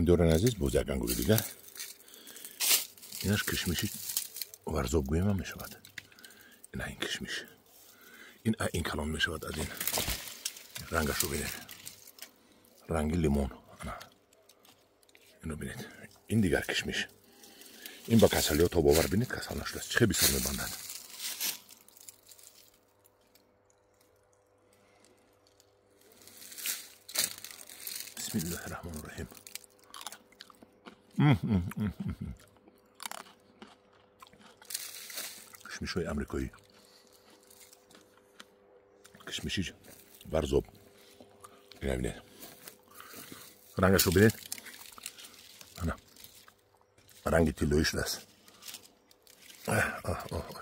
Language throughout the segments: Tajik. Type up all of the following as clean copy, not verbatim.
Доран азиз, боз як ангури дигар. Инаш кишмиши Варзоб гӯем ҳам мешавад. Ина ин кишмиш. Ин калон мешавад аз ин. Рангашро бинед. Ранги лимон. Ана. Ино бинед. Ин дигар кишмиш. Ин ба касалиҳо тобовар, бинед, касал нашудааст. Чӣ хел бисёр мебандад. Бисмиллаҳи раҳмони раҳим. Кишмишҳои амрикоӣ. Кишмиши Варзоб. Ина бинед. Рангашро бинед. Ана. Ранги тиллоӣ шудааст.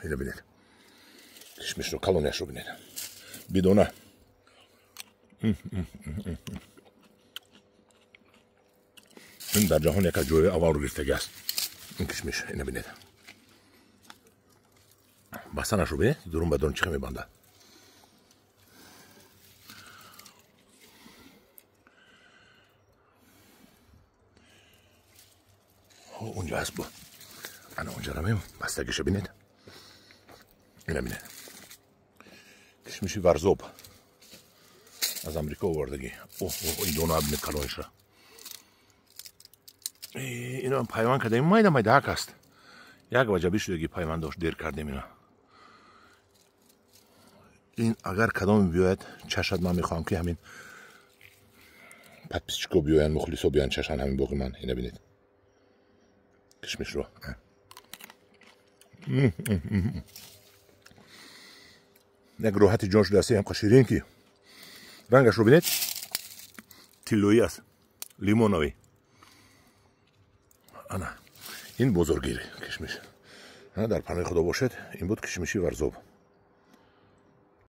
Ина бинед. Кишмишро, калонияшро бинед. Бидона. Ин дар ҷаҳон яка ҷои аввалро гирифтагӣ аст. Ин кишмиш, ина бинед. Бастанашро бинед, дурун ба дурун чӣ хел мебандад. Унҷо аст бо. Ана унҷа равем, бастагиша бинед. Ина бинед. Кишмиши Варзоб. Аз Амрико овардагӣ. Оҳ, оҳ, ин дона бинед калониша. Ино пайванд кардем, майда майдаак аст. Як ваҷабӣ шудаги пайванд дошт, дер кардем ина. Ин агар кадоме биёяд чашад, ман мехоҳам ки ҳамин подписчико биёянд, мухлисо биёянд чашанд ҳамин боғи ман. Ина бинед. Кишмишро. Як роҳати ҷон шудааст, ҳамқа ширин ки рангашро бинед, тиллоӣ аст, лимоновый. Ана ин бозоргири кишмиш. Дар паноҳи Худо бошед. Ин буд кишмиши Варзоб.